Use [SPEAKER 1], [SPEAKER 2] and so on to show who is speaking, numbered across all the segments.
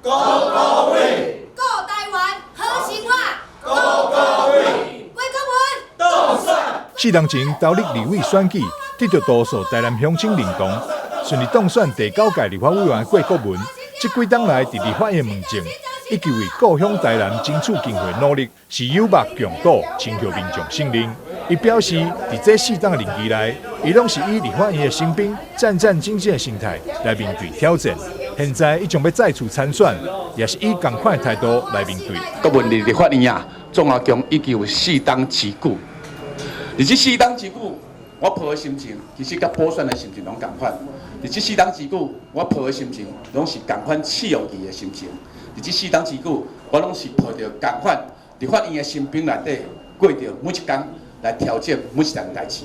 [SPEAKER 1] 顧國偉，
[SPEAKER 2] 顧台灣好生活，
[SPEAKER 1] 顧國偉，
[SPEAKER 2] 郭國文
[SPEAKER 1] 當選。
[SPEAKER 3] 4年前投入立委選舉，得著多數台南鄉親認同，順利當選第九屆立法委員郭國文，這幾冬來佇立法院問政，以及為故鄉台南爭取機會努力，是有目共睹，深予民眾信任。伊表示，佇這4冬任期內，伊攏是以立法院的新兵戰戰兢兢的心態來面對挑戰。現在伊將欲再次參選，也是以仝款的態度來面對。
[SPEAKER 4] 國文佇立法院啊，總阿強已經有四冬之久。佇這四冬之久，我抱的心情其實佮補選的心情攏仝款。佇這四冬之久，我抱的心情攏是仝款試用期的心情。佇這四冬之久，我攏是抱著仝款立法院的新兵內底過著每一工來調整每一項代誌。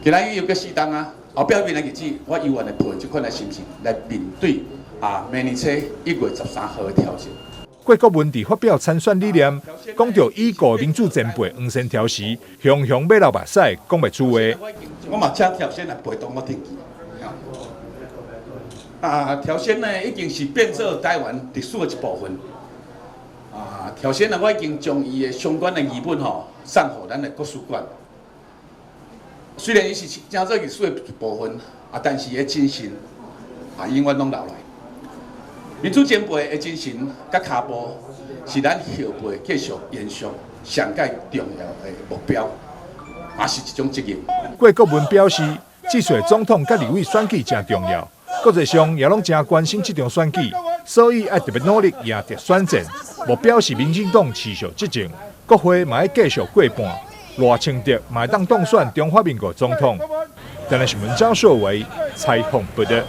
[SPEAKER 4] 今仔日又閣四冬啊，後壁面的日子，我猶原會抱這款的心情來面對啊，明年初1月13號的挑戰。
[SPEAKER 3] 郭國文佇發表參選理念，講著已故民主前輩黃先條時，雄雄欲流目屎，講袂出話。
[SPEAKER 4] 我嘛請條先來陪同我登記。啊，條先呢已經是變做台灣歷史的一部分。啊，條先呢，我已經將伊的相關的遺物吼送予咱的國史館。雖然伊是成做歷史的一部分，啊，但是伊的精神啊，永遠攏留來。民主前輩的精神佮跤步，是咱後輩繼續延續上蓋重要的目標，也是一種責任。
[SPEAKER 3] 郭國文表示，這次總統佮立委選舉誠重要，國際上也攏誠關心這場選舉，所以愛特別努力贏得選戰。目標是民進黨持續執政，國會嘛愛繼續過半，賴清德嘛會當當選中華民國總統。台南新聞張碩偉採訪報導。